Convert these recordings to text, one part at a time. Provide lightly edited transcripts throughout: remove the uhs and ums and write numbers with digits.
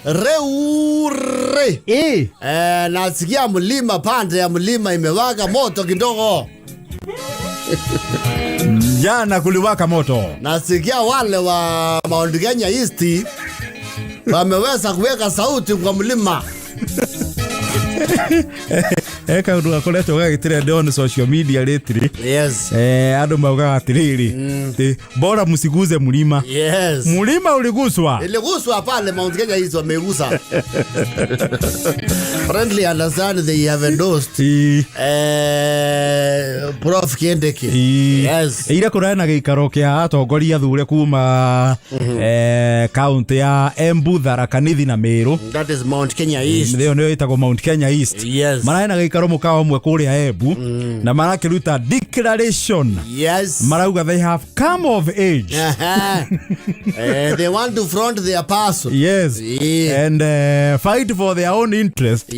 Reure. Nasikia mlima, pande ya mlima imewaka moto kidogo. Jana kuliwaka moto. Nasikia wale wa Mount Kenya East wameweza kuweka sauti kwa mlima. Kaundu gakoretwo gagĩtrend on social media lately. Andũ maugaga atĩrĩrĩ, ati bora msiguze mlima. Mlima uliguswa. Iliguswa pale Mount Kenya East wamegusa. Friendly understand they have endorsed Prof Kindiki. Ira kũrarĩ na gĩikaro kĩa atongoria athure kuma kaunti ya Embu, Tharaka Nithi na Meru. That is Mount Kenya East. Ĩyo nĩyo ĩtagwo Mount Kenya East. Mararĩ na gĩikaro mũkawa ũmwe kũrĩa Embu na marakĩruta declaration. Marauga they have come of age. They want to front their person. And fight for their own interest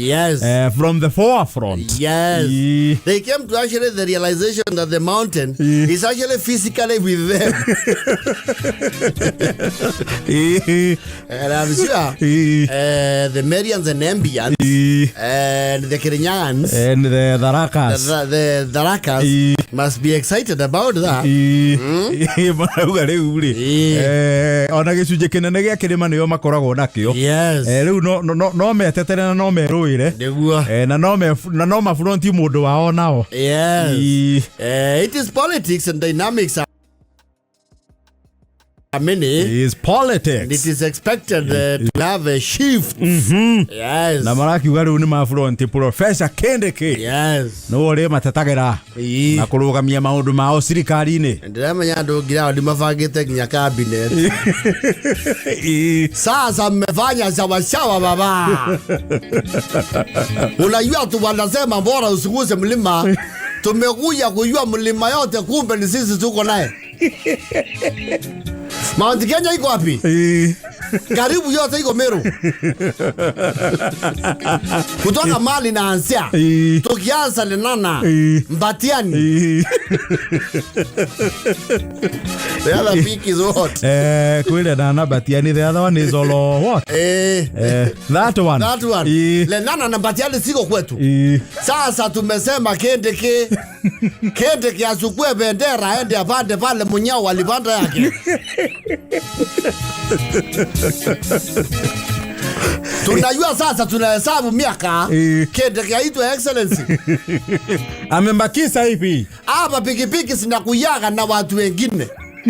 from the forefront. They came to actually the realization that the mountain is actually physically with them. And I'm sure the Merians and Embians and the Kirinyagans And the Tharakas. The Tharakas must be excited about that. Marauga rĩu rĩ, ona gĩcunjĩ kĩnene gĩa kĩrĩma nĩo makoragwo nakĩo. Rĩu no metetere na no merũĩre. Nĩguo. Na no mafronti mũndũ wao nao. It is politics and dynamics are many. Is politics. And it is expected to have a shift. Na marakiuga rĩu nĩ mafronti Professor Kindiki. Nĩwe ũrĩ matetagĩra na kũrũgamia maũndũ mao thirikari-inĩ. Ndĩramenya andũ ngira mabangĩte nginya cabinet. Sasa mmefanya sawasawa baba. Unajua tu wanasema bora usiguse mlima. Tumekuja kujua mlima yote, kumbe ni sisi tuko naye. Mount Kenya iko wapi? Karibu yote iko Meru. Kutoka Mali na Ansia. Tukianza Lenana, Mbatiani. The other peak is what? Kwĩ Lenana Mbatiani, the other one is Olo what? That one. That one. Lenana na Mbatiani siko kwetu. Sasa tumesema Kindiki. Kindiki achukue bendera aende apande pale Munyao alipanda yake. Tunajua sasa tunahesabu miaka. Kindiki aitwe excellency. Amembakisa hivi. Hapa pikipiki zinakuyaga na watu wengine.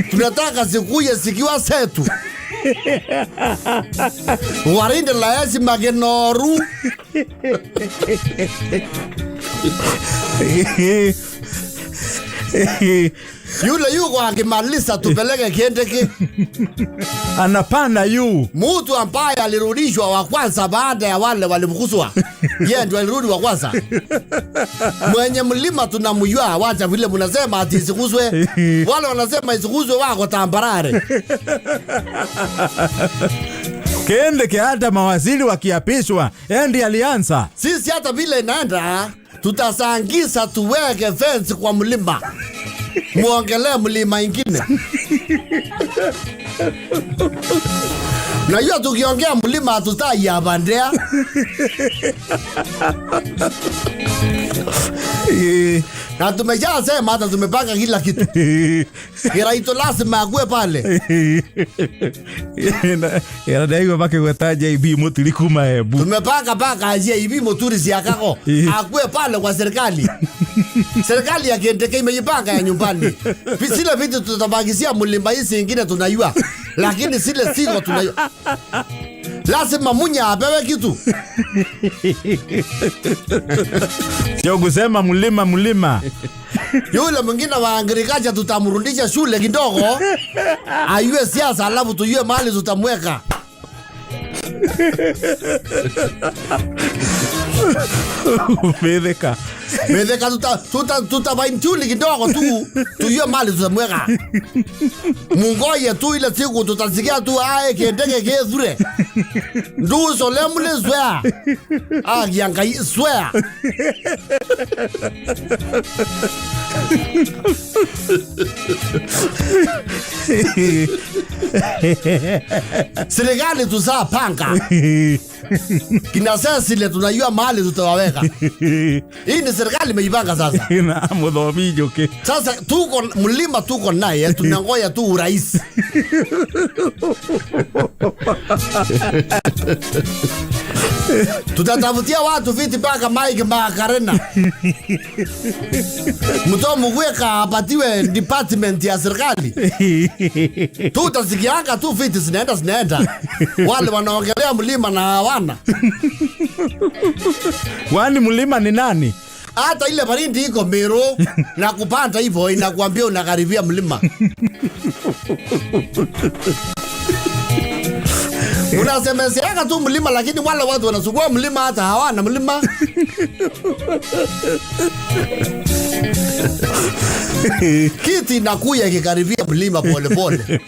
Tunataka zikuye zikiwa zetu. Warinde la heshima kinoru. Yule yuko akimaliza tupeleke Kindiki. Anapanda yu. Mtu ambaye alirudishwa wa kwanza baada ya wale walimkuswa. Yeye ndio alirudi wa kwanza. Mwenye mlima tunamjua, wacha vile mnasema ati isiguswe. Wale wanasema isiguswe wako tambarare. Kindiki hata mawaziri wakiapishwa, yeye ndiye alianza. Sisi hata vile inaenda tutasangisa tuweke fence kwa mlima. Muongelee mlima ingine. Na hiyo tukiongea mlima hatutai ya bandea. Na tumeshasema hata tumepanga kila kitu. Kiraito lazima akue pale. Ira ndaigua makĩgweta JB Muturi kuma Embu. Tumepanga paka JB Muturi siakako akue pale kwa serikali. Serikali ya Kindiki imejipanga ya nyumbani. Zile vitu tutabakisia mlima hizi ingine tunajua. Lakini zile siko tunajua. Lazima Munya apewe kitu. Sio kusema mlima mlima. Yule mwingine wa agriculture tutamrudisha shule kidogo. Ayue siasa alafu tujue mahali tutamweka. Umetheka. Metheka tuta fine tune kidogo tu tujue mali tutamweka. Mungoye tu ile siku tutasikia tu ae Kindiki kithure. Do solemnly swear. Ah, Yankai swear. Serikali tusapanga. Kina sasa tunajua mahali tutawaweka. Hii ni serikali imeipanga sasa. Na muthomi Njuki. Sasa tuko mlima tuko naye tunangoja tu urais. Tutatafutia watu viti mpaka Mike Makarena. Mtomo Mugweka apatiwe department ya serikali. Tutasikianga tu viti zinaenda. Wale wanaongelea mlima na hawana. Wani mlima ni nani? Hata ile baridi iko Meru na kupanda hivyo inakuambia unakaribia mlima. Unasemeseanga tu mlima lakini wale watu wanasugua mlima hata hawana mlima. Kiti inakuya ikikaribia mlima pole pole.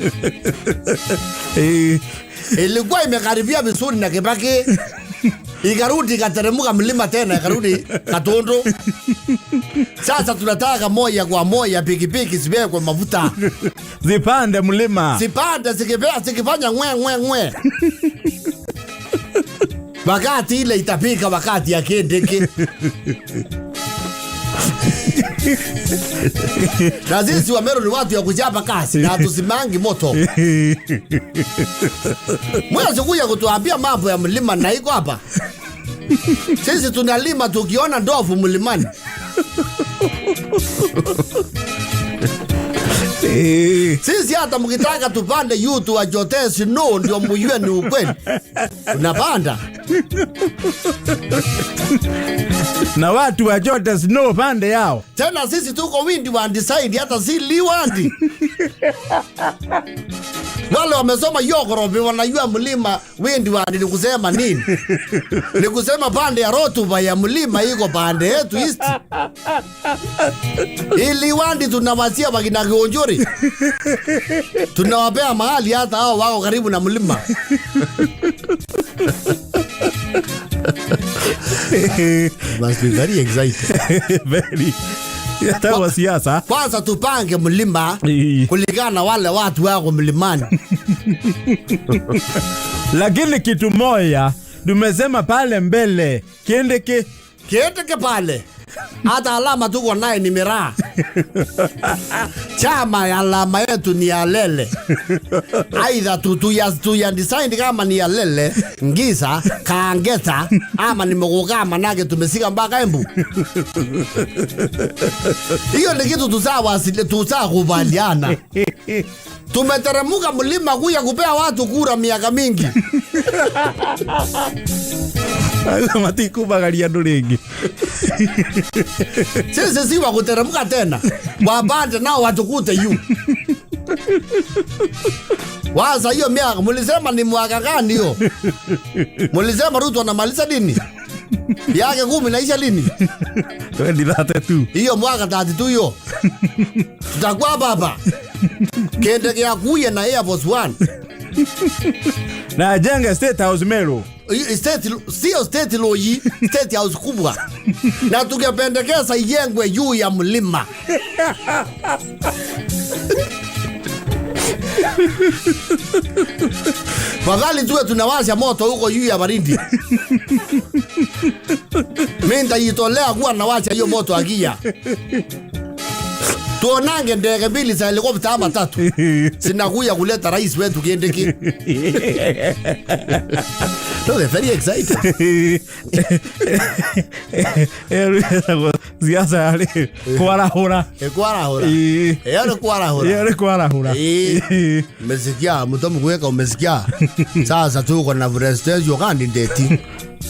Ilikuwa imekaribia vizuri na Kibaki. Ikarudi ikateremuka mlima tena ikarudi Katundu. Sasa tunataka moja kwa moja pikipiki ziwekwe mafuta. Zipande mlima. Zipande zikifanya ngwe ngwe ngwe. Wakati ile itapika wakati ya Kindiki. Na sisi wa Meru ni watu ya kuchapa kasi na hatusimangi moto. Mwezi kuja kutuambia mambo ya mlima na iko hapa. Sisi tunalima tukiona ndovu mlimani. Sisi hata mkitaka tupande yutu wajotee snow ndio mjue ni ukweli. Tunapanda. Na watu wajote snow pande yao. Tena sisi tuko windi wa decide hata si liwandi. Wale wamesoma geography wanajua mlima windi wa ni kusema nini? Ni kusema pande ya rotuba ya mlima iko pande yetu east. Ili wandi tunawasia wakina Kionjori. Tunawapea mahali hata hao wako karibu na mlima. Must be very excited. Very. Yatawa siasa. Kwanza tupange mlima kulingana wale watu wako mlimani. Lakini kitu moja tumesema pale mbele Kindiki Kindiki pale. Hata alama tuko naye ni miraa. Chama ya alama yetu ni ya lele. Aidha tuya design kama ni ya lele, ngisa, kaangeta, ama ni mguka manake tumesika mpaka Embu. Hiyo ni kitu tusaa kubaliana. Tumeteremuka mlima kuya kupea watu kura miaka mingi. Matikubagaria andu ringi. Sisi si wa kuteremuka tena. Wapande nao watukute yu. Waza hiyo miaka mulisema ni mwaka gani hiyo? Mulisema Ruto anamaliza lini? Yake 10 naisha lini? 2032. Hiyo mwaka 32 hiyo. Tutakuwa baba. Kindiki ya kuya na Air Force One. Na ajenge State House Meru. State, sio state loyi, state house kubwa. Na tungependekeza ijengwe juu ya mlima. Fadhali tuwe tunawasha moto huko juu ya baridi. Mimi nitajitolea kuwa nawasha hiyo moto akia. Tuonange ndege mbili za helikopta ama tatu. Sinakuja kuleta rais wetu Kindiki. No, they're very excited. Siasa yari kwarahura. Kwarahura. Yari kwarahura. Yari kwarahura. Umesikia mtomo kuweka umesikia. Sasa tuko na presidential candidate.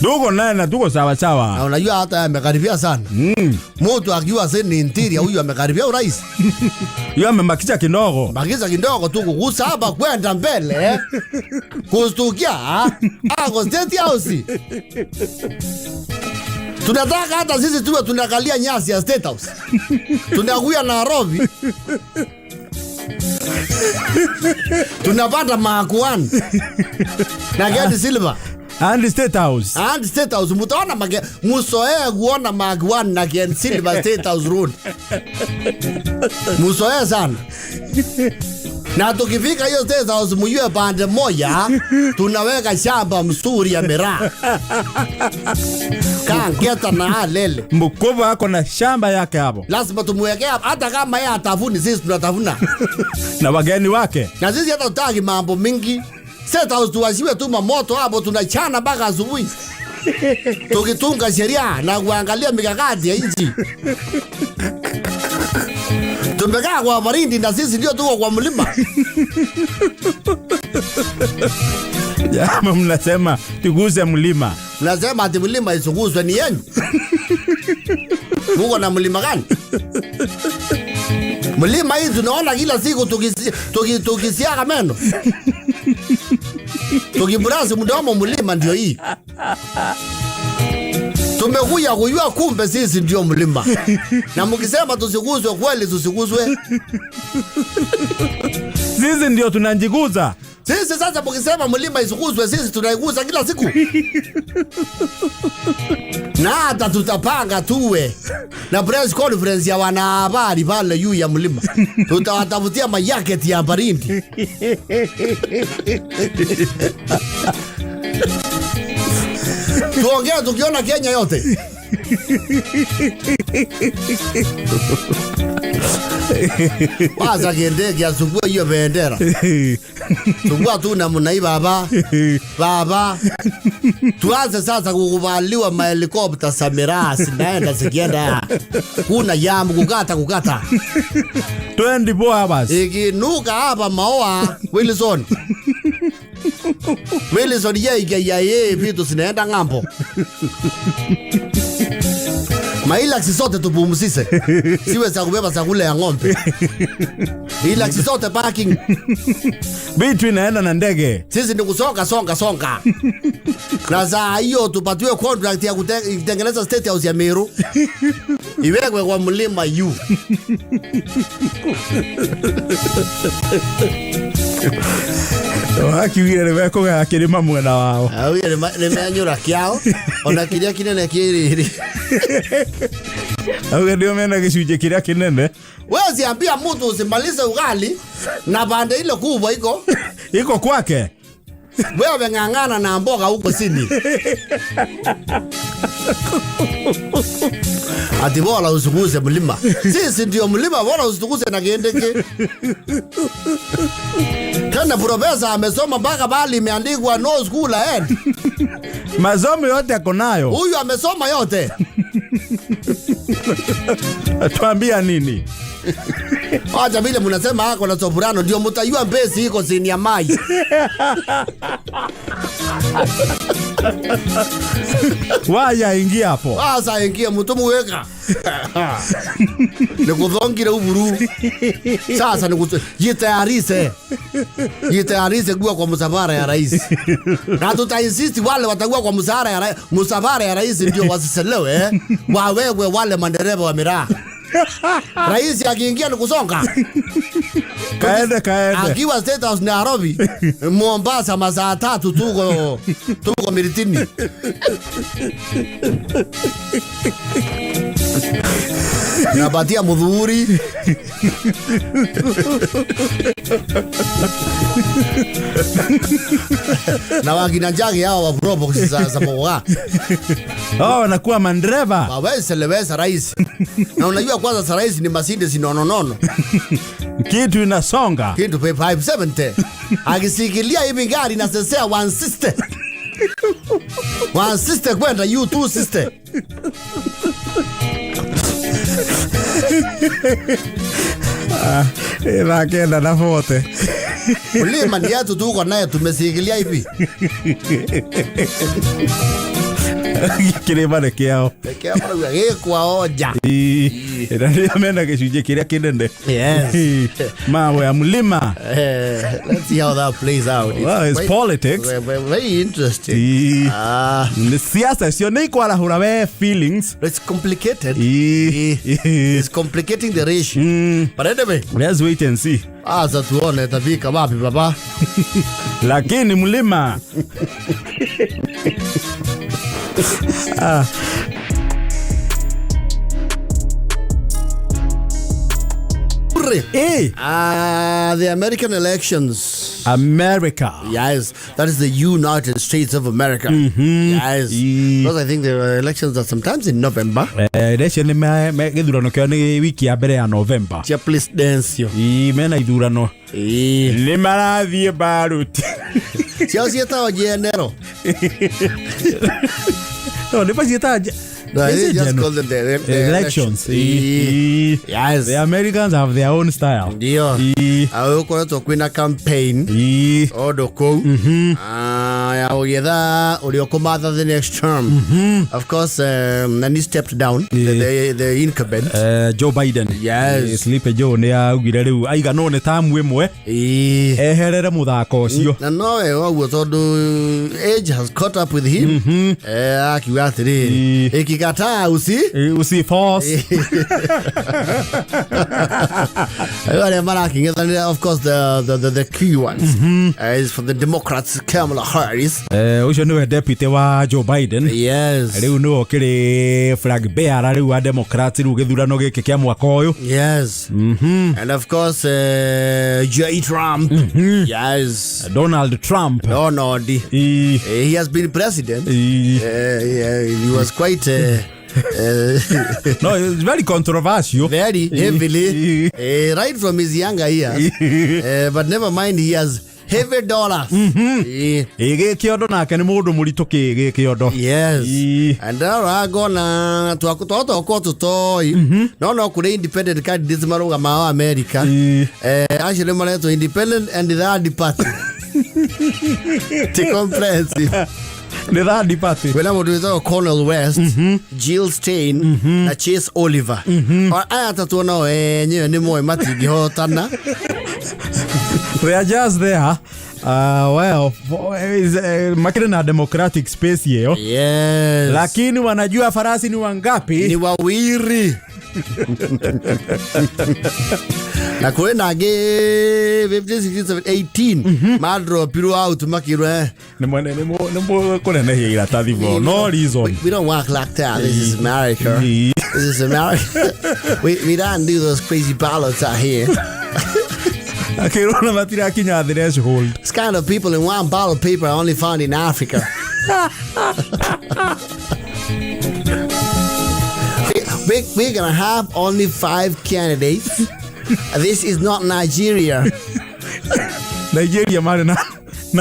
Tuko naye na tuko sawa sawa. Na unajua hata amekaribia sana. Mtu akiwa seni interior huyu amekaribia urais. Yeye amebakisha kidogo. Bakisha kidogo tu kugusa hapa kwenda mbele. Kustukia, ako State House. Tunataka hata sisi tuwe tunakalia nyasi ya State House. Tunakuya Nairobi. Tunapata maakuan na Gedi Silver And State House. And State House mutaona musoee kuona Mark 1 na Ken Silver State House Road. Musoee sana. Na tukifika hiyo State House mjue pande moja tunaweka shamba mzuri ya miraa. Kangeta na alele. Mkubwa ako na shamba yake hapo. Lazima tumwekee hata kama yeye atavuni, sisi tunatavuna. Na wageni wake. Na sisi hata tutaki mambo mingi. State House tuwashiwe tu mamoto hapo, tunachana mpaka asubuhi. Tukitunga sheria na kuangalia mikakati ya nchi. Tumekaa kwa baridi na sisi ndio tuko kwa mlima. Jamaa mnasema tuguze mlima. Mnasema ati mlima isuguzwe ni yenu. Muko na mlima gani? Mlima hii tunaona kila siku tukisiaga meno. Tukiburasi mdomo, mlima ndio hii. Tumekuja kujua kumbe sisi ndio mlima. Na mkisema tusiguzwe, kweli tusiguzwe. Sisi ndio tunajiguza. Sisi sasa mkisema mlima isiguzwe, sisi tunaiguza kila siku. Na hata tutapanga tuwe na press conference ya wanahabari pale juu ya mlima. Tutawatafutia majaketi ya baridi. Tuongee tukiona Kenya yote. Waza Kindiki asukue hiyo bendera. Sukua tu namna hii baba. Baba. Tuanze sasa kukubaliwa mahelikopta za miraa zinaenda zikienda. Kuna jamu kukata kukata. 24 hours. Ikinuka hapa maoa Wilson. Wilson yeye vitu zinaenda ng'ambo. Mahilax zote tupumzise. Siwe za kubeba za kule ya ng'ombe. Hilux zote parking. Vitu inaenda na ndege. Sisi ni kusonga songa songa. Na saa hiyo tupatiwe contract ya kutengeneza State House ya Meru. Iwekwe kwa mlima yu. Wakiugire nĩ mekũgaya kĩrĩma mwena wao. Augire nĩ kiao ona kĩrĩa kĩnene kĩrĩrĩ. Auge ndio mena gĩcunjĩ kĩrĩa kĩnene. Wewe siambia mtu usimalize ugali na pande ile kubwa iko. Iko kwake. Wewe ng'ang'ana na mboga huko chini. Ati bora usiguze mlima. Sisi ndio mlima, bora usiguze na Kindiki. Tena profesa amesoma mpaka bali imeandikwa no school ahead. Masomo yote ako nayo. Huyu amesoma yote. Atuambia nini? Acha vile mnasema hako na soprano ndio mtajua mbesi iko chini ya mai. Waya ingia hapo. Sasa ingia mtu muweka. Nikuthongire uburu. Sasa jitayarishe. Jitayarishe kuwa kwa msafara ya rais. Na tutainsist wale watakuwa kwa msafara ya rais, msafara ya rais ndio wasiselewe, Wawewe wale madereva wa miraa. Rais akiingia ni kusonga. Kaende kaende. Akiwa State House Nairobi, Mombasa masaa 3 tuko Miritini. Napatia mudhuri. Na wakina Njagi hao wa Probox za Mogoga. Oh, wanakuwa mandreva. Waweze rais. Na unajua kwanza sa rais ni Mercedes nono. Kitu inasonga. Kitu 570. Akisikilia hivi gari inasesea 160. 160 kwenda U260. Rakenda na fote. Mlima ni yetu tuko naye tumesikilia hivi. Kĩrĩma nĩ kĩao. Kĩo marauga gĩ kwao nja. Ĩĩ, na nĩo mena gĩcunjĩ kĩrĩa kĩnene. Yes. Ĩĩ, mambo ya mlima. Let's see how that plays out. Well, it's politics. Very interesting. Ĩĩ. Ah, Nĩ siasa cio nĩ ikwarahũra we feelings. It's complicated. Ĩĩ. Ĩĩ. It's complicating the ratio. But anyway, Let's wait and see. Acha tuone itafika wapi, baba. Lakini mlima. Ĩĩ. Ah, the American elections. America. Yes, that is the United States of America. Yes. Because I think the elections are sometimes in November. Election nĩ gĩthurano kĩao nĩ wiki ya mbere ya November. Cia presidential. Ĩĩ, mena ithurano. Nĩ marathiĩ baruti. Ciao ciĩtagwo general. No, nĩ maciĩtaga No, Is they it just general? call them the Elections. Ĩĩ. Ĩĩ. Yes. The Americans have their own style. Ndio. Ĩĩ. Gũkoretwo kwĩna campaign Ĩĩ. ondo kũu. Ah, ya gũgĩetha ũrĩa ũkũmatha the next term. Of course, and he stepped down, the incumbent. Joe Biden. Yes. Sleepy Joe nĩ augire rĩu aiganwo nĩ tamu ĩmwe eherere mũthako ũcio. Na no wega ũguo tondũ age has caught up with him. Akiuga atĩrĩrĩ, ikikataa usi Usi force. Rĩu arĩa marakĩng'ethanĩra, of course, the key ones is for the Democrats, Kamala Harris. Ũcio nĩwe deputy wa Joe Biden. Yes. Rĩu nĩwe ũkĩrĩ flag bearer rĩu wa Democrats rĩu gĩthurano gĩkĩ kĩa mwaka ũyũ. Yes. And of course, J. Trump. Yes. Donald Trump. Donald. Ĩĩ. He has been president. Ĩĩ. Yeah, he was quite No, it's very controversial. Very heavily, right from his younger years. But never mind, he has heavy dollars. Ĩ gĩkĩondo nake nĩ mũndũ mũritũ kĩ gĩkĩondo. Yes. Ĩĩ. And aragona twahota gũkorwo tũtoĩ no kũrĩ independent candidates marũgamaga America. Ĩĩ. Acio nĩ maretwo independent and third party. Ti comprehensive. Nĩ third party. Kwĩna mũndũ wĩtagwo Cornel West, Jill Stein na Chase Oliver. Aya atatũ nao enyewe nĩ moĩ matingĩhotana. They are just there. Well, makĩrĩ na democratic space ĩyo. Yes. Lakini wanajua farasi ni wangapi. Ni wawiri na kwĩ na angĩ 15, 16, 17, 18 madropirwo out makĩrwo Nĩ kũnenehia iratathi for no reason. We don't work like that. This is America. Ĩĩ. This is America. We don't do those crazy ballots out here. Akĩrwo na matirakinya threshold. This kind of people in one ballot paper are only found in Africa. We're gonna have only 5 candidates. This is not Nigeria. Nigeria marĩ na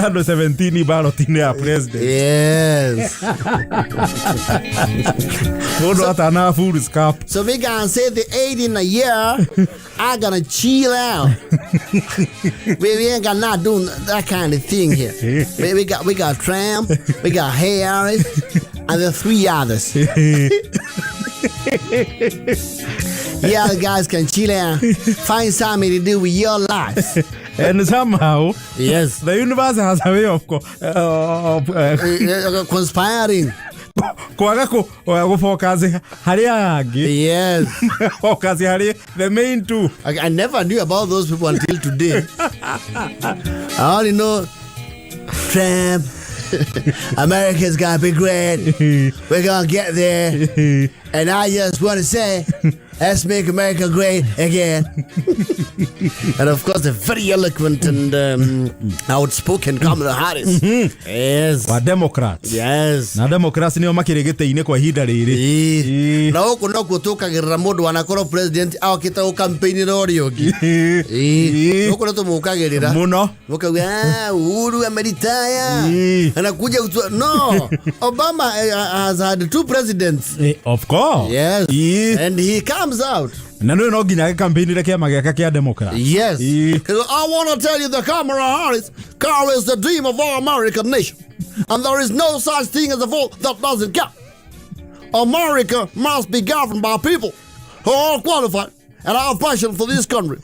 andũ 17 ballot-inĩ ya president. Yes. Mũndũ atana full cap. So we gonna say the 8 in a year are gonna chill out. We ain't gonna not doing that kind of thing here. We got Trump, we got Harris, and the 3 others. Yeah, the guys can chill out. Find something to do with your life. And somehow, Yes. the universe has a way of conspiring. Kwaga gũfocus harĩ aya angĩ. Yes. Focus harĩ the main two. I never knew about those people until today. I only know Trump. America's gonna be great. We're gonna get there. And I just want to say, let's make America great again. And of course, the very eloquent and outspoken Kamala Harris. Yes. Wa Democrats. Yes. Na Democrats nĩo makĩrĩ gĩtĩ-inĩ kwa ihinda rĩrĩ. Ĩĩ. Na gũkũ nokuo tũkagĩrĩra mũndũ wanakorwo president okĩte gũkampeinĩra ũrĩa ũngĩ. Ĩĩ. Gũkũ nĩ tũmũkagĩrĩra. Mũno. Mũkauga, Uhuru ameritaya. Ĩĩ. Anakuja kutua. No. Obama has had 2 presidents. Of course. Yes. Ĩĩ. And he comes out. Na nĩwe no nginya agĩkampeinĩre kĩama gĩake kĩa Democrat. Yes. Ĩĩ. I want to tell you that Kamala Harris carries the dream of our American nation. And there is no such thing as a vote that doesn't count. America must be governed by people who are qualified and have passion for this country.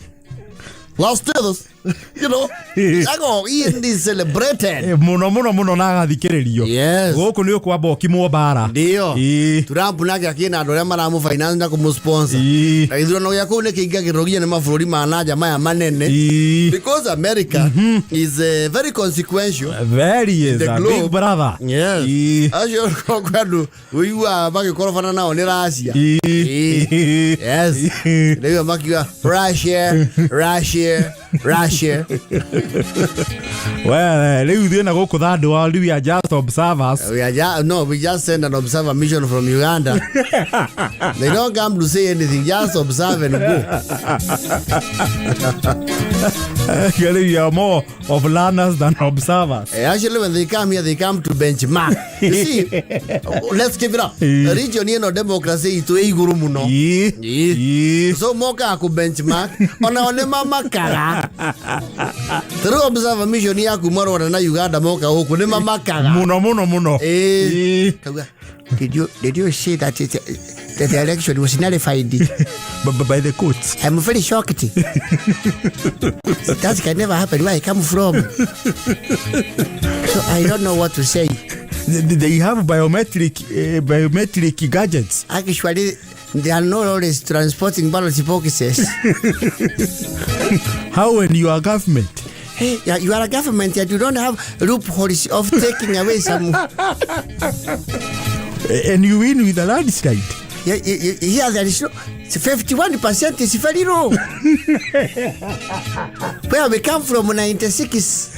Let's do this. You know, Ako, Ian is celebrated. Muno muno muno na agathikĩrĩrio. Yes. Gũkũ nĩ ũkwamba ũkimwo mbara. Ndio. Ĩĩ. Trump nake akĩna andũ arĩa maramũ-finance na kũmũ-sponsor. Ĩĩ. Na gĩthurano gĩa kũu nĩ kĩingagĩrĩrwo nginya nĩ mabũrũri ma nanja maya manene. Ĩĩ. Because America is very consequential. Very is The a globe. big brother. Yes. Ĩĩ. Acio kwĩ andũ ũiguaga magĩkorobana nao nĩ Russia. Ĩĩ. Ĩĩ. Yes. Ĩĩ. Rĩu makiuga Russia, Russia, Russia. Well, rĩu ithuĩ na gũkũ third world we are just observers. We are just, no, we just send an observer mission from Uganda. They don't come to say anything, just observe and go. Actually, we are more of learners than observers. Actually, when they come here, they come to benchmark. You see, let's give it up. Eh. Region ĩno democracy itũ ĩ igũrũ mũno. Ĩĩ. Ĩĩ. Ĩĩ. So mokaga kũ benchmark onao nĩ mamakaga. Tarĩu observer mission ya kuma Rwanda na Uganda moka gũkũ nĩ mamakaga. Mũno mũno mũno. Ĩĩ. Ĩĩ. Kauga, did you see that the election was nullified? By the courts. I'm very shocked. That can never happen where I come from. So I don't know what to say. They have biometric gadgets. Actually, they are not always transporting ballot boxes. How when you are government? Hey, yeah, you are a government and you don't have loopholes of taking away some. And you win with a landslide. Yeah, here there is no 51% is very low. Where we come from, 96.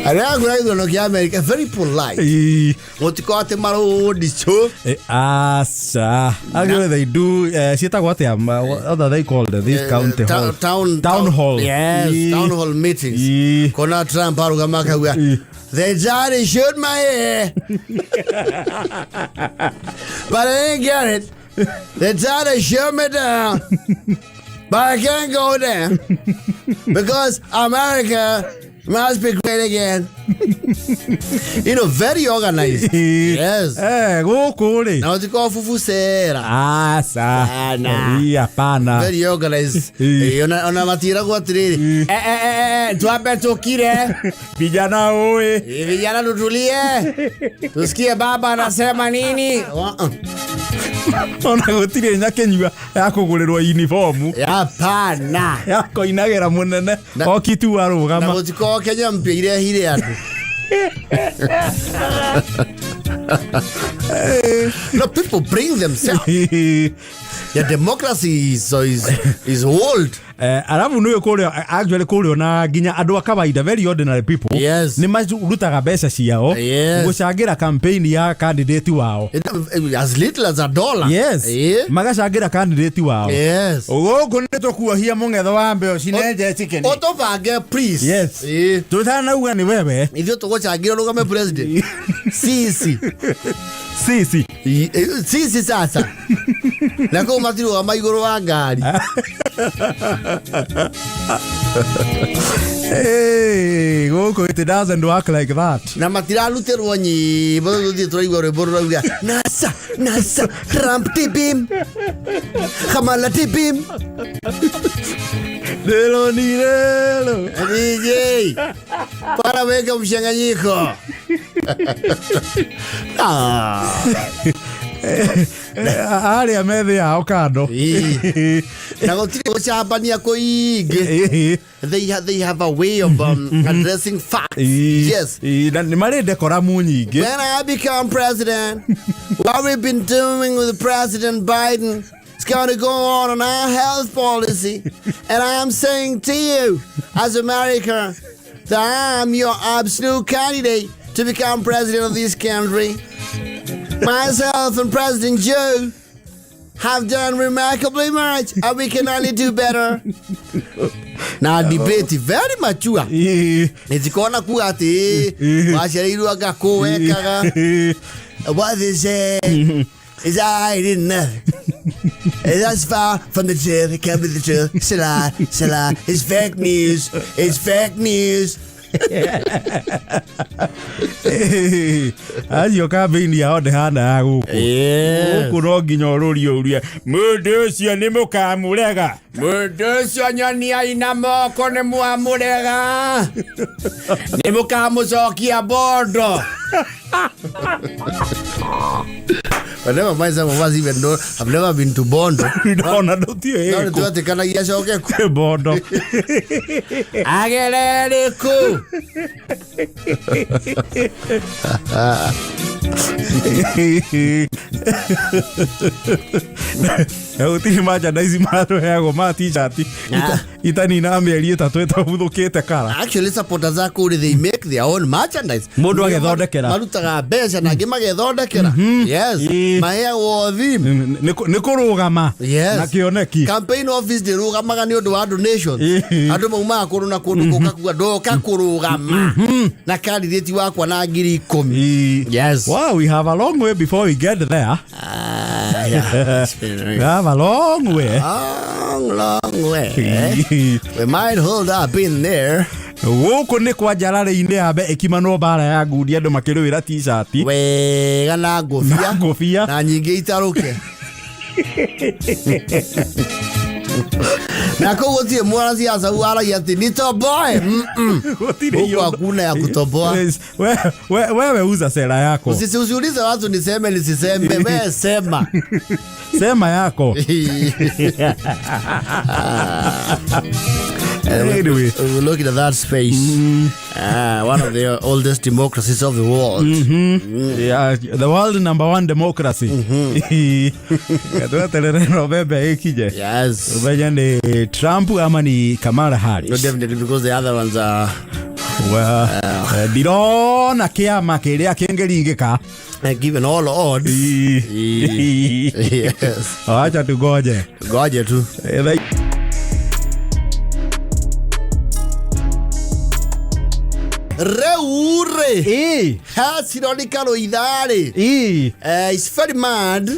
Arĩa agũra gĩthurano kĩa America very polite. Ĩĩ. Gũtikorwo atĩ marũndicũ. Aca. Actually, they do. Ciĩtagwo atĩa? What are they called? This county hall. Town, Town hall. Yes, Ĩĩ. town hall meetings. Ĩĩ. Kona Trump arũgama akauga Ĩĩ. They tried to shoot my ear, but I didn't get it. They tried to shoot me down, but I can't go down because America must be great again. Very organized. Ĩĩ. Yes. Gũkũ rĩ. Na ũtikorwo fufusera. Aca. Hapana. Ĩĩ, hapana. Very organized. Ĩĩ. Ona matiragwo atĩrĩrĩ, "Eh, eh, eh, eh, twambe tukire." Vijana oe. Vijana tutulie, tusikie baba anasema nini. Ona gũtirĩ nyakĩnyua ya kũgũrĩrwo uniform. Hapana. Ya koinagĩra mũnene okitu Na arũgama. gũtikorwo Kenya mpya irehire andũ. No, people bring themselves. Yeah, democracy is old. Arabu nä kå actually kå ona nginya andå a kawaida, very ordinary people, Yes. nä marutaga mbeca ciao Yes. gå cangä ra campaign ya candidate wao. As little as a dollar. Yes. Yeah. Magacangä ra candidate wao. Yes. Gå kå nä tå kuohia må ngetho wa mbeo cinenje chicken. Ũtũbange, please. Yes. Yeah. Tå tanauga nä wewe. Ithuĩ tũgũcangĩra ũrũgame president. Sisi. Sisi. Sisi sasa. Na kũu matirũgama igũrũ wa ngari. Hey, gũkũ it doesn't work like that. Na matirarutĩrwo nyĩmbo tũthiĩ tũraigua rwĩmbo rũrauga nasa nasa Trump tibim Kamala tibim. Lelo ni lelo. DJ para weka mchanganyiko. Ah. Arĩa methĩ yao kando. Ĩĩ. Na gũtirĩ gũcambania kũingĩ. They have a way of addressing facts. Yes. Na nĩ marĩ decoramu nyingĩ. When I become president, what we've been doing with President Biden is going to go on our health policy. And I'm saying to you, as America, that I'm your absolute candidate to become president of this country. Myself and President Joe have done remarkably much, and we can only do better. Now, debate very mature. Nĩtikona kuga atĩ waciarĩirwo anga kũ wekaga. What they say is I didn't know. That's far from the truth. It can't be the truth. It's a lie. It's a lie. It's fake news. It's fake news. Acio campaign yao ndĩhana ya gũkũ. Gũkũ no nginya ũrũrie ũrie mũndũ ũcio nĩ mũkamũrega. Mũndũ ũcio nyoniai na moko nĩ mwamũrega, nĩ mũkamũcokia Bondo. But never mind, some of us even know have never been to Bondo. Ndona ndũtiũĩ No nĩ kũ. twetĩkanagia acoke ku. Bondo. Agerere kũ? Gũtirĩ merchandise maratũheagwo ma t-shirt itanina mĩeri 3 ĩtabuthũkĩte kara. Actually, supporters a kũrĩ, they make their own merchandise. Mũndũ agethondekera. Marutaga mbeca na angĩ magethondekera. Yes. Maheagwo theme. Nĩ kũrũgama na kĩoneki. Campaign office ndĩrũgamaga nĩ ũndũ wa donations. Andũ maumaga kũndũ na kũndũ gũka kuga ndoka kũrũgama na candidate wakwa na 10,000. Yes. Wow, we have a long way before we get there. Ah, yeah. It's been We have a long way. Long, long way. We might hold up in there. Gũkũ nĩ kwa njararĩ-inĩ yambe ĩkimanwo mbara ya ngundi andũ makĩrũĩra t-shirt Wega na ngũbia. Na ngũbia. Na nyingĩ itarũke. Na kũu gũtirĩ mwanasiasa waragia atĩ nitoboe. Gũtirĩ Huku iũndũ. hakuna ya kutoboa. Yes. Wewe uza sera yako. Usiulize watu niseme nisiseme, wewe sema. Sema yako. Anyway. We're looking at that space. One of the oldest democracies of the world. Yeah, the world number one democracy. Tweterere November ĩkinye. Yes. Umenye nĩ Trump ama ni Kamala Harris. No, definitely, because the other ones are Well, ndirona kĩama kĩrĩa kĩngĩringĩka. Given all odds. Yes. Wacha tugoje. Goje tu. Rĩu rĩ, Hacironika Rũitha rĩ, is very mad.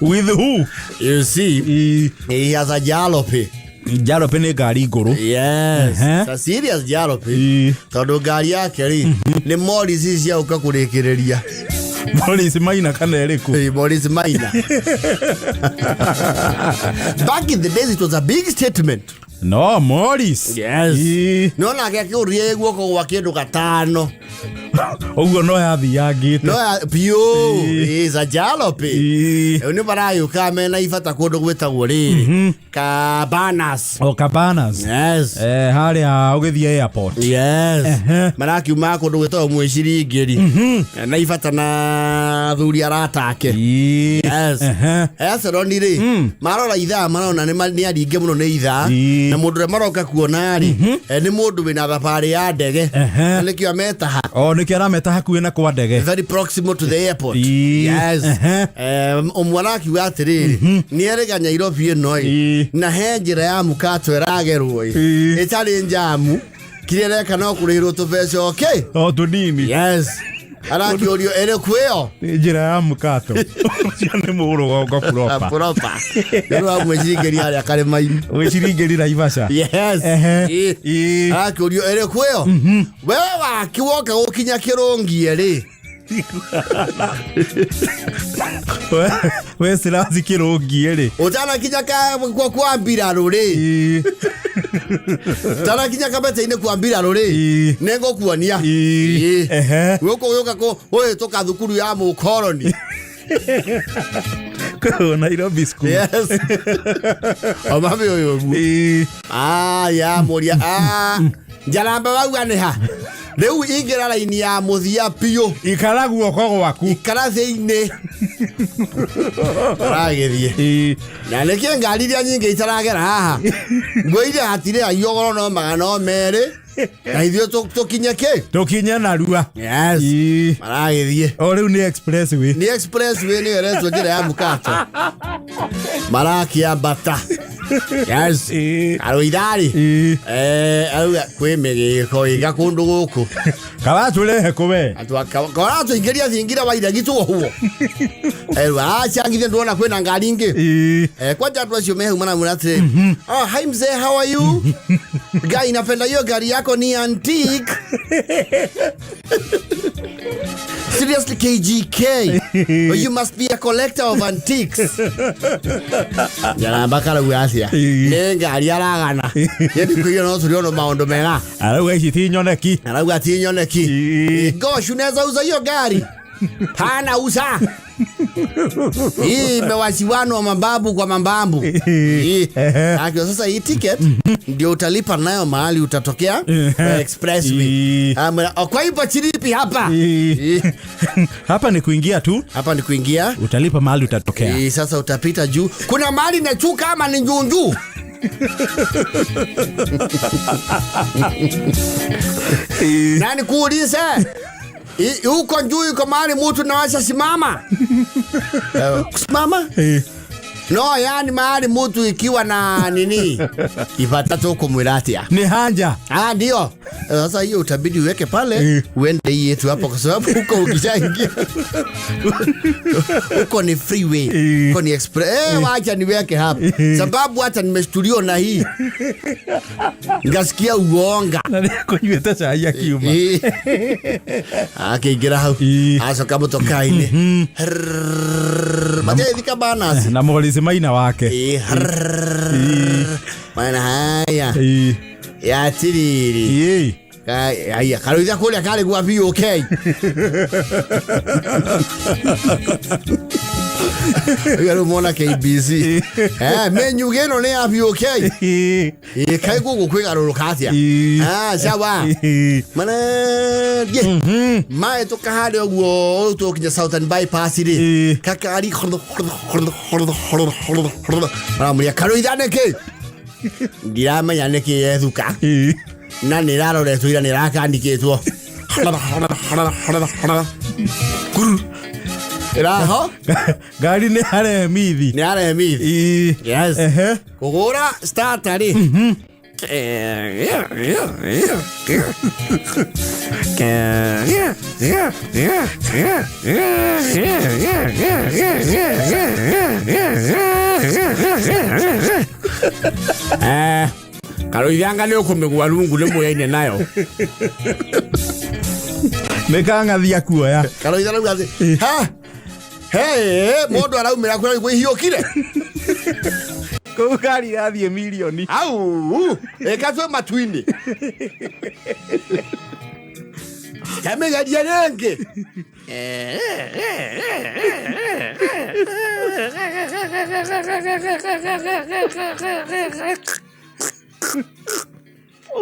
With who? You see, he has a jalopy. Jalopy nĩ ngari ngũrũ. Yes. It's a serious jalopy. Tondũ ngari yake rĩ, nĩ Morris ciaũka kũrĩkĩrĩria. Morris Maina kana ĩrĩkũ? Hey, Morris Maina. Back in the days it was a big statement. No, Morris. Yes. No nake akĩũria guoko gwa kĩndũ gatano. Ũguo no yathiyangĩte. No ya piũ. Is a jalopy. Rĩu nĩ maragĩũka mena ibata kũndũ gwĩtagwo rĩrĩ Cabanas. O Cabanas. Yes. Harĩa ũgĩthiĩ airport. Yes. Marakiuma kũndũ gwĩtagwo Mwĩciringĩri na ibata na athuri arata ake. Yes. Aceroni rĩ, marora ithaa marona nĩ aringe mũno nĩ ithaa. Na mũndũ ũrĩa maroka kuona rĩ, nĩ mũndũ wĩna thabarĩ ya ndege. Na nĩkĩo ametaha. O nĩkĩo arameta hakuhĩ na kwa ndege. Very proximal to the airport. Yes. Ũmwe arakiuga atĩrĩrĩ, nĩ erĩga Nairobi ĩno ĩ, na he njĩra ya mũkato ĩragerwo ĩ, ĩtarĩ njamu, kĩrĩa ĩreka no kũrĩhĩrwo tũbeca okay? O tũnini. Yes. Arakĩũrio ĩrĩkũ ĩyo? Nĩ njĩra ya mũkato. Ũcio nĩ mũrũgongo proper. Proper. Nĩ wa mwĩciringĩri harĩa karĩma-inĩ. Mwĩciringĩri Naivasha. Yes. Arakĩũrio ĩrĩkũ ĩyo? We wakiwoka gũkinya kĩrũngie rĩ. We Silas kĩrũngie rĩ. Ũtanakinya kwa mbirarũ rĩ. Ũtanakinya kabete-inĩ kwa mbirarũ rĩ. Nĩngũkuonia. Gũkũ gũka kũhĩtũka thukuru ya mũkoroni. Kũu Nairobi school. Yes. Omame ũyũ ũguo. Ya mũria. Njaramba wauga nĩ ha? Rĩu ingĩra raini ya mũthia biũ. Ikara guoko gwaku. Ikara thĩinĩ. Aragĩthiĩ. Na nĩkĩ ngari iria nyingĩ itaragera haha? Ngwĩire hatirĩ aiyo no magana o merĩ. Na ithuĩ tũkinye kĩ? Tũkinye narua. Yes. Maragĩthiĩ. O rĩu nĩ expressway. Nĩ expressway nĩyo ĩretwo njĩra ya mũkato. Marakĩambata. Yes. Karũitharĩ. Auga kwĩ mĩgĩko ĩga kũndũ gũkũ. Karatũrehe kũ we? Karatũingĩria thingira wa iregi tuohwo. Aca ngithe ndwona kwĩna ngari ingĩ. Kwanja andũ acio me hau maramwĩra atĩrĩ, oh, hi mzee, how are you? Gai, napenda hiyo gari yako ni antique. Seriously, KGK, you must be a collector of antiques. Jaramba karauga atia? Nĩ ngari aragana. Yendi kuiyo no tũrĩono maũndũ mega. Arauga ici ti nyoneki. Arauga ti nyoneki. Gosh, unaweza uza hiyo gari? Hana uza. Hii imewashiwanwa mababu kwa mambambu. Akio sasa hii ticket ndio utalipa nayo mahali utatokea kwa expressway. Kwa hiyo chiripi hapa. Hapa ni kuingia tu. Hapa ni kuingia. Utalipa mahali utatokea. Sasa utapita juu. Kuna mahali nachuka ama ni njunju? Nani kuulize? Huko juu iko mahali mtu nawasha simama. Kusimama? No, yani mahali mtu ikiwa na nini? Ipatato kumwiratia. Ni hanja. Ah, ndio. Sasa hiyo utabidi uweke pale, uende hii yetu hapo kwa sababu huko ukishaingia. Huko ni freeway, huko ni express. Wacha niweke hapa. Sababu hata nimeshtuliwa na hii. Ngasikia uonga. Na nikunyuĩte cai akiuma. Akĩingĩra hau. Acoka mũtoka-inĩ. Matethika banasi. Na mũgũrisi maina wake. Maina haya. Ya tiriri. Aya, karuithia kũrĩa karĩ gwa BOK. Rĩu mona KBC. Menu ĩno nĩ ya BOK. Kaĩ gũkũ kwĩgarũrũka atĩa? Sawa. Mana maĩ tũkaharĩa ũguo tũkinya Southern Bypass rĩ. Kakari maramũria karuithia nĩkĩ? Ndiramenya nĩkĩ yethuka. Na nĩ ĩraroretwo ira nĩ ĩrakandĩkĩtwo. Kuru. Ĩraho? Ngari nĩ aremithi. Nĩ aremithi. Yes. Kũgũra starter rĩ. Karuithianga nĩ ũkũmĩgua rungu nĩ mũyaine nayo. Nĩ kang'athia kuoya. Karuithia rauga atĩ, ha? Hey, mũndũ araumĩra kũrĩa kwĩhiũkire. Kũu ngari irathiĩ mirioni. Au, ĩka twĩ matu-inĩ. Kamĩgeria rĩngĩ.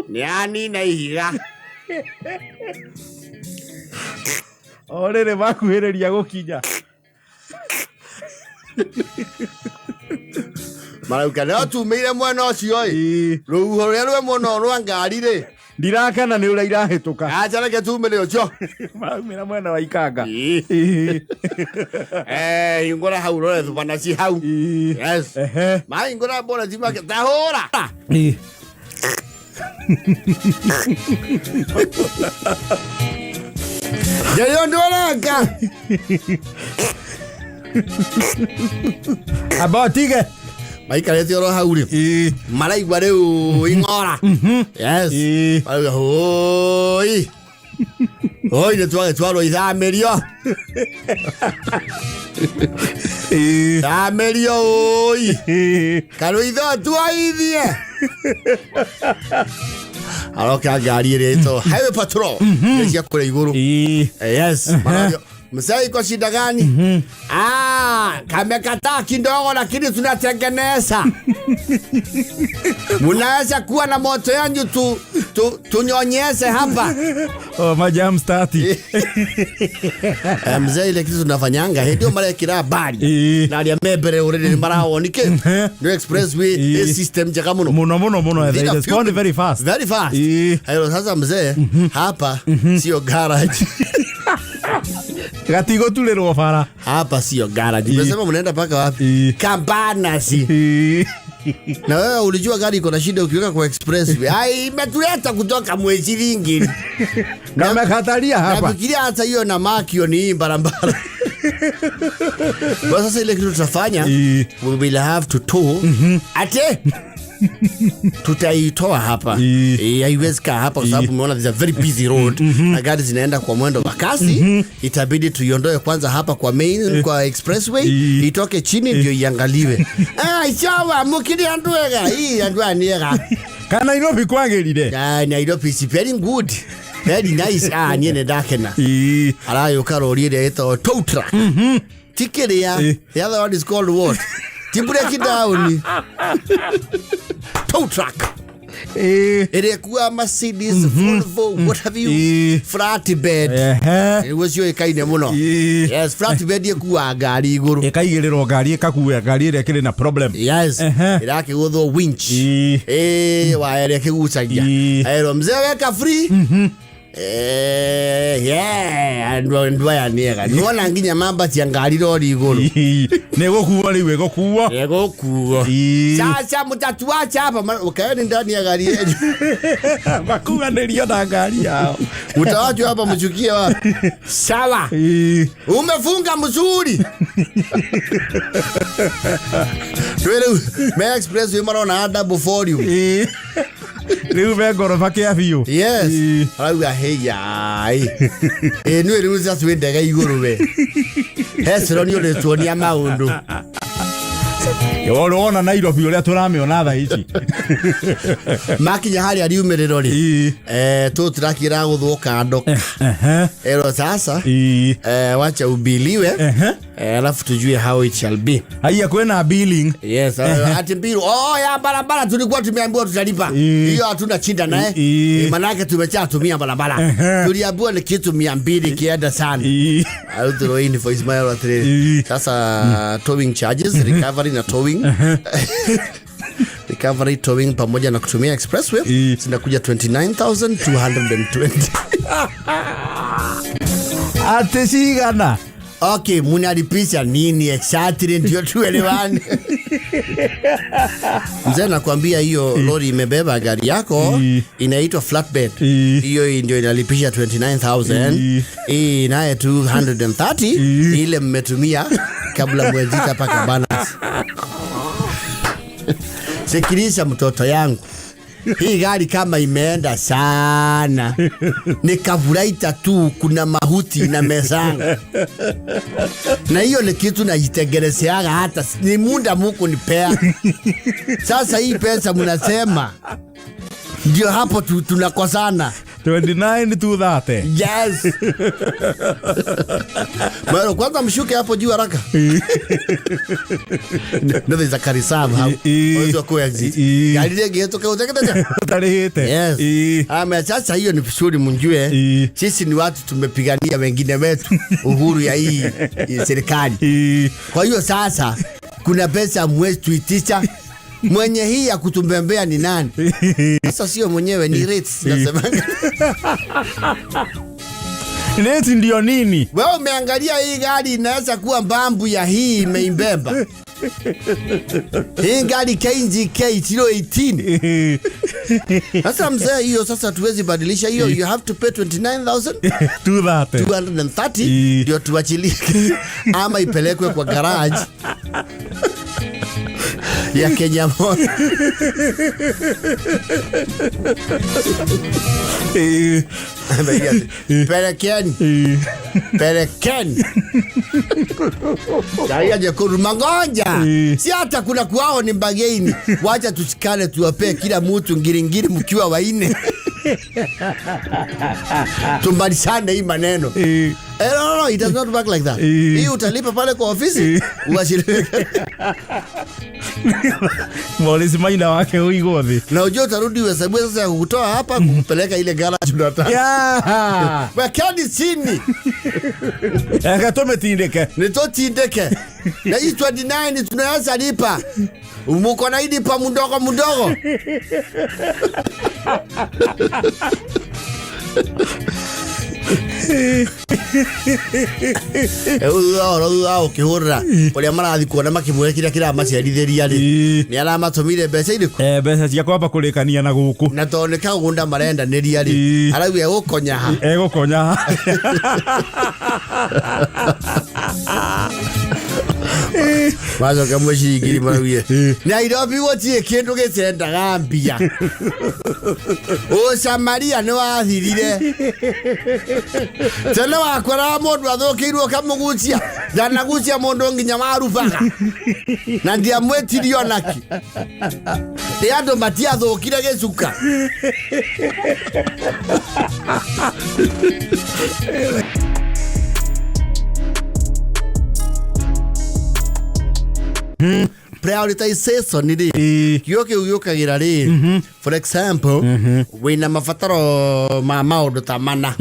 Nĩ anina ihiga. O rĩrĩ makuhĩrĩria gũkinya. Marauga no tumĩire mwena ũcio ĩ. Rũhuho rũrĩa rwĩ mũno rwa ngari rĩ. Ndirakena nĩ ũrĩa irahĩtũka. Acha reke tumĩre ũcio. Maraumĩra mwena wa Ikanga. Hingũra hau rore thubana ci hau. Yes. Mahingũra mbora cimake tahũra. Njeyo ndũreka. Amba tige. Maikarĩte oro hau rĩ. Maraigua rĩu ing'ora. Yes. Marauga hũi. Hũi nĩ twagĩtwarwo ithamĩrio. Thamĩrio ũi. Karuitho tuaithie. Aroka ngari ĩrĩa ĩtagwo Highway Patrol. Nĩ cia kũrĩa igũrũ. Yes. Mzee iko shida gani? Kamekataa kidogo lakini tunatengeneza. Munaweza kuwa na moto yanyu tunyonyeshe hapa. Oh, majam stati. Mzee ile kitu tunafanyanga, ndio mara kila habari. Na alia mebere already maraonike. Ndio expressway system njega muno. Muno muno muno. They respond very fast. Very fast. Hayo sasa mzee hapa sio garage. Gatigo tulirwo bara. Hapa sio garage. Umesema mnaenda paka wapi? Kambanasi. Na wewe ulijua gari iko na shida ukiweka kwa expressway. Ai, imetuleta kutoka mwezi lingi. Na mekatalia hapa. Nafikiria hata hiyo na makio ni hii barabara. Kwa sasa ile kitu tutafanya, we will have to tow. Ate. Tutaitoa hapa. Haiwezi kaa hapa kwa sababu umeona there's a very busy road na gari zinaenda kwa mwendo wa kasi. Itabidi tuiondoe kwanza hapa kwa main, kwa expressway, itoke chini ndio iangaliwe. Ah, sawa, mukiri anduega hii andua niega. Kana Nairobi kwagĩrire? Ah, Nairobi is very good, very nice. Ah, niĩ nĩ ndakena. Arayũka rori ĩrĩa ĩtagwo tow truck, ti kĩrĩa, the other one is called what? Ti break down, tow truck ĩrĩa ĩkuaga Mercedes, Volvo, what have you, flatbed. Nĩguo ciũĩkaine mũno. Yes, flatbed ĩkuaga ngari igũrũ. Ĩkaigĩrĩrwo ngari, ĩkakua ngari ĩrĩa ĩkĩrĩ na problem. Yes. Ĩrakĩgũthwo winch, waya ĩrĩa ĩkĩgucagia. Erwo, mzee, weka free. Yeah, andũ aya nĩega, nĩwona nginya mambatia ngari rori igũrũ. Nĩ gũkuo rĩu, ĩgũkuo. Ĩgũkuo. Sasa mtatuacha hapa, ukaeni ndani ya gari yenu. Makuanĩrio na ngari yao. Mtawachwa hapa mchukie wapi? Sawa. Umefunga mzuri. Twere me express we marona double volume. Rĩu me ngoroba kĩa biũ. Yes. Arauga hey yai, ĩ nĩ rĩu sasa twĩ ndege igũrũ, we hecero nĩ ũrĩtuonia maũndũ. Wona Nairobi ũrĩa tũramĩona thaa ici. Makinya harĩa riumĩrĩro rĩ, tũ tũrakĩra gũthwo kando. Ero sasa, wacha ubiliwe, alafu tujue how it shall be. Haiya, kwĩna billing. Yes, ati bill, oh, ya barabara tulikuwa tumeambiwa tutalipa. Hiyo hatuna chinda naye. Manake tumeshatumia barabara. Tuliambiwa ni kitu 200 kienda sana. Au throw in for Ismail atiri. Sasa towing charges, recovery na towing. Recovery, towing pamoja na kutumia expressway zinakuja 29,220. Atĩ cigana? Okay, munalipisha nini exactly ndio tuelewane? Mzee, nakwambia hiyo lori imebeba gari yako inaitwa flatbed. Hiyo ndio inalipisha 29,000. Hii naye 230, ile mmetumia kabla mwezita paka balance. Sikilisha mtoto yangu, hii gari kama imeenda sana nikavuraita tu, kuna mahuti na mezanga, na hiyo ni kitu najitengenezeaga, hata ni muda muku nipea. Sasa hii pesa mnasema ndio hapo tunakosana. 29 230. Yes. Maro, kwanza mshuke hapo juu haraka. No, there's a karisab hapo. Unaweza ku exit. Gari rĩngĩ ĩtũke ũtekete. Ũtarĩhĩte. Yes. Ame sasa hiyo ni vizuri mjue. Sisi ni watu tumepigania wengine wetu uhuru ya hii serikali. Kwa hiyo sasa kuna pesa mwezi tuitisha. Mwenye hii ya kutumbembea ni nani? Sasa sio mwenyewe, ni rates nasemanga. Rate ndio nini? Wewe umeangalia hii gari inaweza kuwa mbambu ya hii imeimbemba. Hii gari KNGK 018. Sasa mzee, hiyo sasa tuwezi badilisha hiyo, you have to pay 29,230 230. Ndio tuachilie ama ipelekwe kwa garage ya Kenya Motor. Pelekeni. Pelekeni. Raia jekundu mangonja. Si hata kuna kuao ni mbageni. Wacha tushikane tuwapee kila mtu ngiringiri mkiwa waine. Tumbalisane hii maneno. No, no, it does not work like that. Hii utalipa pale kwa ofisi. Uachiliwe. Morris Maina wake uigwo thĩ. Na ujue utarudi uhesabiwe sasa ya kukutoa hapa kukupeleka ile garage unataka. Wekeni chini. Eka tũmĩtindĩke. Nitotindeke. Na hii 29 tunaweza lipa. Muko na ilipa mdogo mdogo. Thutha thutha ũkĩhũrĩra ũrĩa marathiĩ kuona makĩmwĩra kĩrĩa kĩramaciarithĩria rĩ, nĩ aramatũmire mbeca irĩkũ? Mbeca cia kwamba kũrĩkania na gũkũ. Na tondũ nĩ kagũnda marendanĩria rĩ, arauga egũkonya ha? Egũkonya. Macoka mũcingiri maraugire Nairobi gũtirĩ kĩndũ gĩtendaga mbia. Ũcamaria nĩ wathirire. Tene wakoraga mũndũ athũkĩirwo ũkamũgucia, ndanagucia mũndũ nginya warubaga na ndiamwĩtirie onaki. Nĩ andũ matiathũkire gĩcuka. Prioritization rĩ, kiugo kĩu gĩũkagĩra rĩ, for example, wĩna mabataro ma maũndũ ta mana,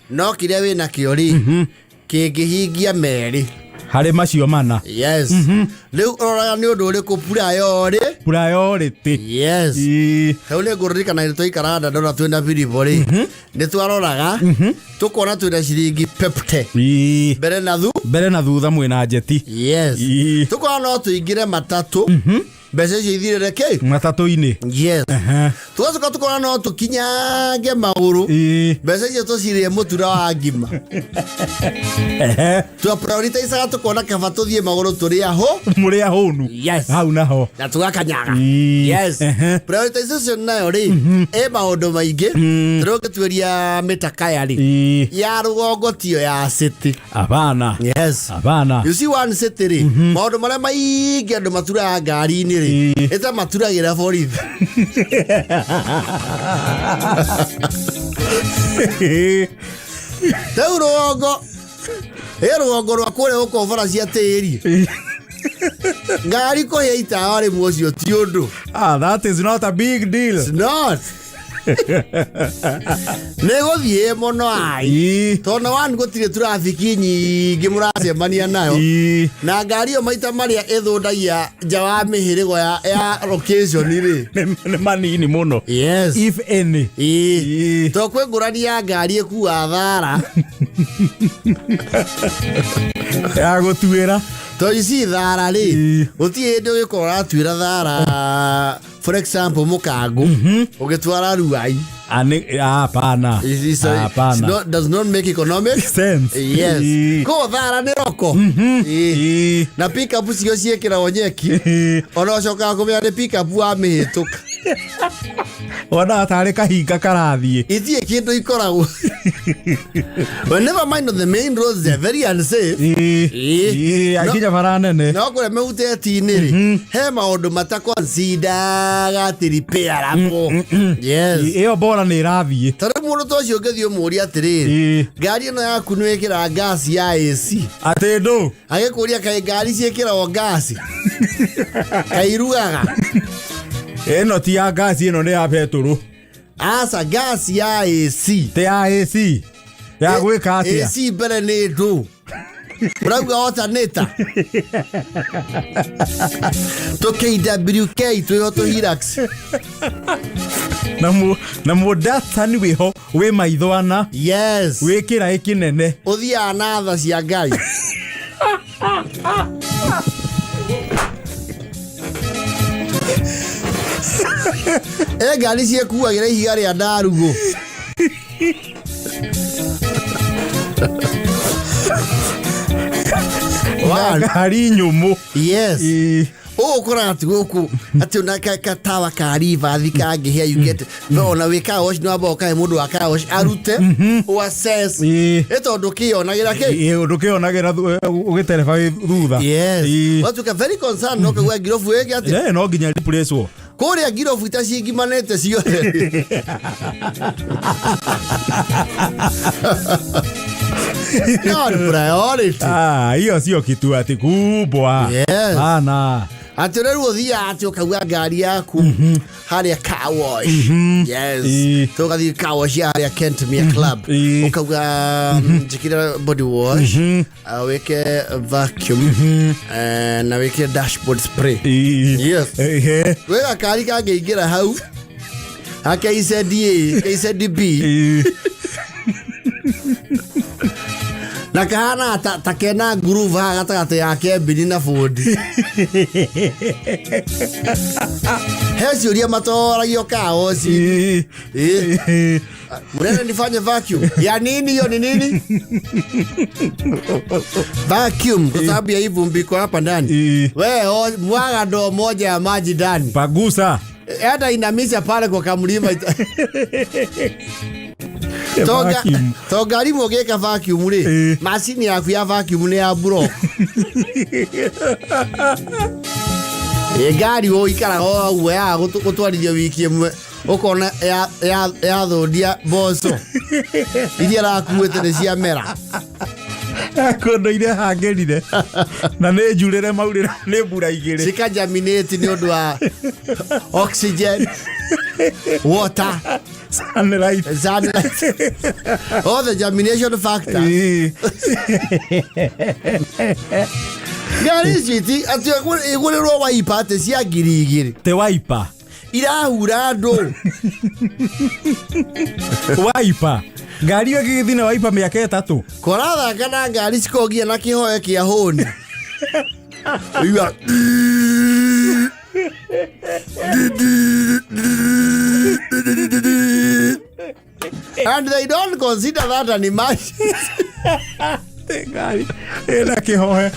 no kĩrĩa wĩna kĩo rĩ kĩngĩhingia merĩ harĩ macio mana. Yes. Rĩu ũroraga nĩ ũndũ ũrĩkũ priority. Priority. Yes. Rĩu nĩ ngũririkana rĩ twaikaraga Dandora twĩna Biribo rĩ, nĩ twaroraga tũkona twĩna ciringi pepte mbere na thu mbere na thutha mwĩna njeti. Yes. Tũkona no tũingĩre matatũ, mbeca icio ithirĩre kĩ matatũ-inĩ. Yes. Tũgacoka tũkona no tũkinyange magũrũ, mbeca icio tũcirĩe mũtura wa ngima. Twa prioritizaga tũkona kaba tũthiĩ magũrũ tũrĩ aho mũrĩ ahũnu. Yes. Hau naho. Na tũgakanyaga. Yes. Prioritization nayo rĩ ĩ maũndũ maingĩ. Rĩu ũngĩtuĩria mĩtakaya rĩ ya rũgongo tiyo ya city. Abana. Yes. Abana. You see, one city rĩ, maũndũ marĩa maingĩ andũ maturaga ngari-inĩ rĩ, ĩta maturagĩra borithi. Rĩu rũgongo ĩ rũgongo rwa kũrĩa gũkobora cia tĩri, ngari kũhĩa itawa rĩmwe ũcio ti ũndũ. Ah, that is not a big deal. It's not. Nĩ gũthiĩ mũno ai, tondũ one gũtirĩ trafiki nyingĩ mũracemania nayo, na ngari ĩyo maita marĩa ĩthũndagia nja wa mĩhĩrĩgo ya location rĩ Nĩ manini mũno. Yes. If any. To kwĩ ngũrani ya ngari ĩkua thara ya gũtuĩra. To ici thara rĩ, gũtirĩ hĩndĩ ũgĩkorwo ũratuĩra thara, for example mũkangu ũgĩtwara Ruai. Ah, hapana. Hapana. Does not make economic sense. Yes. Koguo thara nĩ roko. Na pickup cio ciĩkĩragwo nyeki, ona ũcokaga kũmenya nĩ pickup wa mĩhĩtũka. Wonaga tarĩ kahinga karathiĩ. Itirĩ kĩndũ ikoragwo. Well, never mind, on the main roads they're very unsafe. Akinya bara nene. No kũrĩa mĩhuteti-inĩ rĩ, he maũndũ mataconsidaga atĩ repairable. Yes. Ĩyo bora nĩ ĩrathiĩ. Ta rĩu mũndũ ta ũcio ũngĩthiĩ ũmũrie atĩrĩrĩ, ngari ĩno yaku nĩ wĩkĩraga ngasi ya AC? Atĩ ndũ. Agĩkũria kaĩ ngari ciĩkĩragwo ngasi, kairugaga? Ĩno ti ya ngasi, ĩno nĩ ya betũrũ. Aca, ngasi ya AC. Ti ya AC ya gwĩka atĩa? AC mbere nĩ ndũ ũrauga alternator tũ KWK twĩho tũ Hilux. Na mũdatani wĩho wĩ maitho ana. Yes. Wĩ kĩraĩ kĩnene. Ũthiaga na tha cia Ngai. E ngari ciĩkuagĩra ihiga rĩa ndarugũ. Na ngari nyũmũ. Yes. Ũũ ũkoraga atĩ gũkũ atĩ ona katawa ka rivathi kangĩhĩa, you get no ona wĩ car wash, no wamba ũkahe mũndũ wa car wash arute ũ assess, ĩ tondũ kĩonagĩra kĩ. Ndũkĩonagĩra ũgĩtereba wĩ thutha. Yes. Watuĩka very concerned no kaigua ngirobu ĩngĩ atĩ No nginya replace-wo. Kũrĩa ngirobu itacingimanĩte ciothe. Not priority. Ah, hiyo sio kitu ati kubwa. Yes. Hapana. Atĩ rĩu ũthiaga atĩ ũkauga ngari yaku harĩa car wash. Yes. Tũgathiĩ car wash ya harĩa Kentmere Club. Ũkauga njĩkĩre body wash, wĩke vacuum, na wĩke dashboard spray. Yes. Wĩ gakari kangĩingĩra hau ha KZA, KZB, na kahana ta kena groove haha gatagatĩ ya kembini na bũndi. He ciũria matoragio kaoci. Ĩĩ. Mnene nifanye vacuum ya nini? Hiyo ni nini? Vacuum kwa sababu ya hii vumbi iko hapa ndani. We mwaga ndoo moja ya maji ndani, Pagusa. Hata inamisha pale kwa kamlima. Vacuum. To ngari mũgĩka vacuum rĩ, macini yaku ya vacuum nĩ ya block. Ĩ ngari ũikaraga o ũguo yaga gũtwarithia wiki ĩmwe, ũkona yathũndia mboco iria ĩrakuĩte nĩ ciamera. Kũndũ iria hangĩrire na nĩ njurĩre maurĩra nĩ mbura igĩrĩ. Cikajaminate nĩ ũndũ wa oxygen, water, sunlight, sunlight, all the germination factors. Ngari icio atĩ ĩgũrĩrwo waipa atĩ cia 2000. Te waipa. Irahura andũ. Waipa ngari ĩyo ĩgĩgĩthiĩ na waipa mĩaka 3. Kũrathaka na ngari cikogia na kĩhoe kĩa hũni. Igua and they don't consider that an emergency. Te ngari ĩna kĩhoe.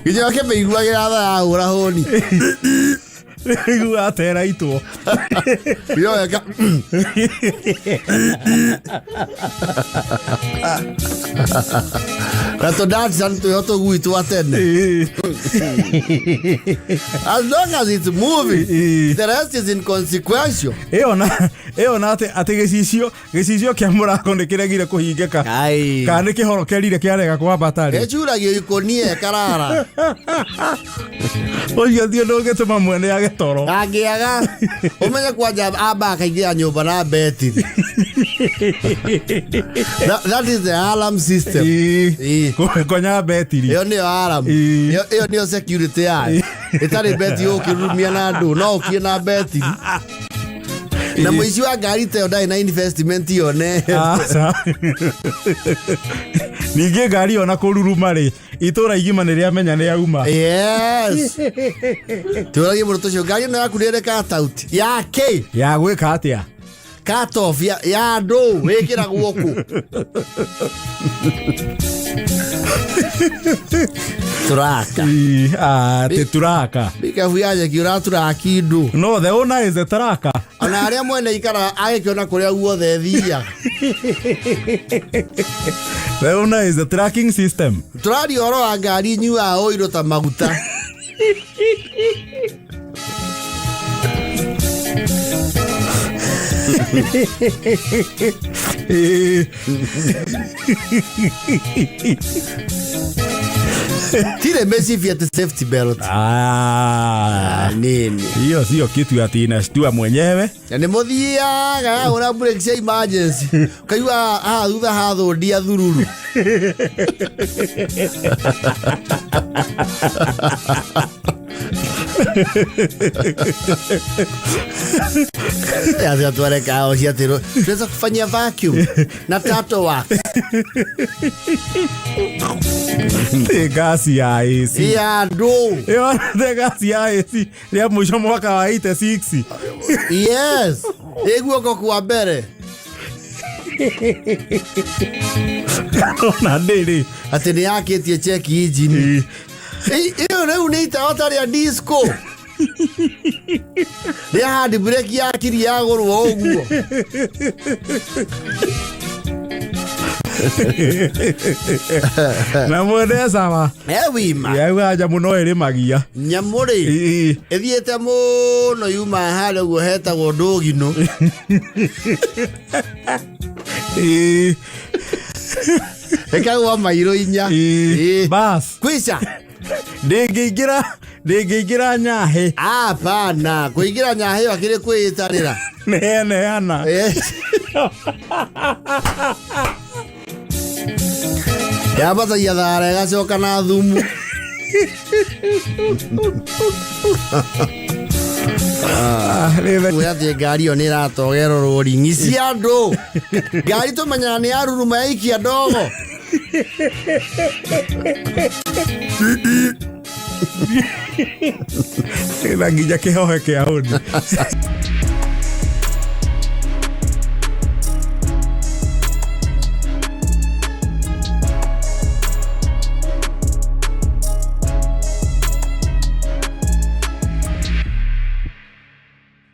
Nginya ũkĩmĩiguagĩra tha yahũra hũni. Rĩu atera itwo. Yoeka. Na tũ twĩho tũgui twa tene. As long as it's moving, the rest is inconsequential. Ĩyo na ĩyo na atĩ atĩ gĩcicio kĩa mũrango nĩ kĩregire kũhingĩka. Ai. Kana nĩ kĩhorokerire kĩarega kwambata rĩ. Ĩcuragio ikũnie ĩkarara. Ũcio ti ũndũ ũngĩtũma mwene age toro. Angĩaga ũmenye kwanja amba akaingĩra nyũmba na betiri. That is the alarm system. Konya betiri. Ĩyo nĩyo alarm. Ĩyo nĩyo security yayo. Ĩtarĩ beti ũkĩrurumia na andũ, no ũkie na betiri. Na mũici wa ngari ta ĩyo ndarĩ na investment yone. Aca. Ningĩ ngari ona kũruruma rĩ, itũra igima nĩ rĩamenya nĩ yauma. Yes. Tũragie mũndũ ũcio ngari ĩno yaku nĩ ĩrĩ cut out. Ya kĩ? Ya gwĩka atĩa? Cut off ya andũ wĩkĩragwo kũ? Turaka. Atĩ turaka. Bikabu ya nyeki ũraturaki ndũ. No, the owner is the tracker. Ona arĩa mwene ikara agĩkĩona kũrĩa guothe thiaga. The owner is the tracking system. Tũraria ũhoro wa ngari nyuaga ũirũ ta maguta. Tire mecibi ati safety belt. Nini? Hiyo sio kitu ati inashtua mwenyewe. Na nĩ mũthiaga yahũra brake cia emergency. Ũkaigua haha thutha hathũndia thururu. Acio tware kao cia atĩ tunaweza kufanyia vacuum na tato wax. Te gasi ya AC. Ya ndũ. Ĩyo te gasi ya AC rĩa mũico mwaka wa 86. Yes. Ĩ guoko kwa mbere. Ona ndĩrĩ. Atĩ nĩ yakĩtie check engine. Ĩyo rĩu nĩ itawa ta rĩa disco. Rĩa hand brake yakiri yagũrwo ũguo. Na mwene sawa. Wima. Yauga nyamũ no ĩrĩmagia. Nyamũ rĩ, ĩthiĩte mũno yuma harĩa ũguo hetagwo ndũgino. Ĩkagwa mairo 4. Bas. Kwisha. Ndĩngĩingĩra nyahĩ. Hapana, kũingĩra nyahĩ ĩyo akĩrĩ kwĩĩtarĩra. Neaneana. Yambatagia thara ĩgacoka na thumu. Ah, rĩ- Uga atĩ ngari ĩyo nĩ ĩratogerwo rũri ng'icia andũ ngari tũmenyaga nĩ yaruruma yaikia ndogo. Na nginya kĩhohe kĩa ũndũ.